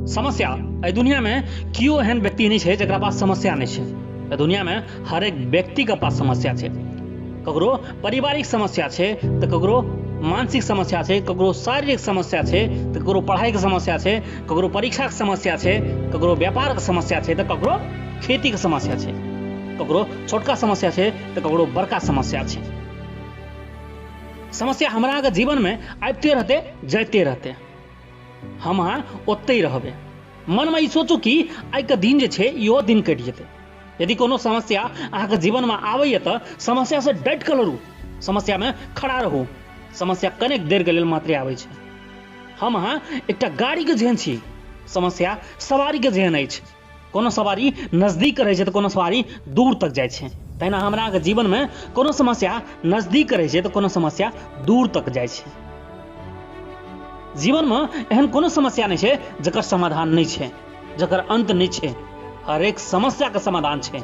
समस्या एहि दुनियामे केओ एहन व्यक्ति नहि छै जकरा पास समस्या नहि छै। एहि दुनियामे हरेक व्यक्तिके पास समस्या छै। ककरो पारिवारिक समस्या छै तऽ ककरो मानसिक समस्या छै, ककरो शारीरिक समस्या छै तऽ ककरो पढ़ाइके समस्या छै, ककरो परीक्षाके समस्या छै, ककरो व्यापारके समस्या छै तऽ ककरो खेतीके समस्या छै, ककरो छोटका समस्या छै तऽ ककरो बड़का समस्या छै। समस्या हमरा अहाँके जीवनमे आबिते रहतै, जाइते रहतै, हम अहाँ ओतहि रहबै। मनमे ई सोचू कि आइके दिन जे छै इहो दिन कटि जेतै। यदि कोनो समस्या अहाँके जीवनमे आबैए तऽ समस्यासँ डटि कऽ लड़ू, समस्यामे खड़ा रहू। समस्या कनेक देरके लेल मात्रे आबै छै। हम अहाँ एकटा गाड़ीके जेहन छी, समस्या सवारीके जेहन अछि। कोनो सवारी नजदीक रहै छै तऽ कोनो सवारी दूर तक जाइ छै। तहिना हमरा अहाँके जीवनमे कोनो समस्या नजदीक रहै छै तऽ कोनो समस्या दूर तक जाइ छै। जीवनमे एहन कोनो समस्या नहि छै जकर समाधान नहि छै, जकर अन्त नहि छै। हरेक समस्याके समाधान छै।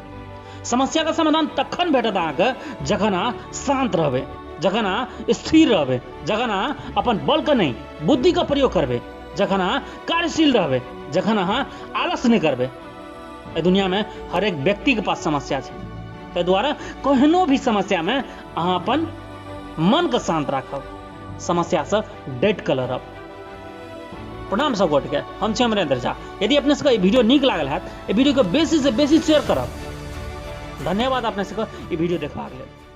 समस्याके समाधान तखन भेटत अहाँके जखन अहाँ शान्त रहबै, जखन अहाँ स्थिर रहबै, जखन अहाँ अपन बलके नहि बुद्धिके प्रयोग करबै, जखन अहाँ कार्यशील रहबै, जखन अहाँ आलस नहि करबै। एहि दुनियामे हरेक व्यक्तिके पास समस्या छै, ताहि दुआरे केहनो भी समस्यामे अहाँ अपन मनके शान्त राखब, समस्यासँ डटि कऽ लड़ब। प्रणाम सब गोटके, हम छी अमरेंद्र झा। यदि अपने सबके ई वीडियो नीक लागल हैत, एहि वीडियोके बेसीसँ बेसी शेयर करब। धन्यवाद अपने सबके ई वीडियो देखबाक लेल।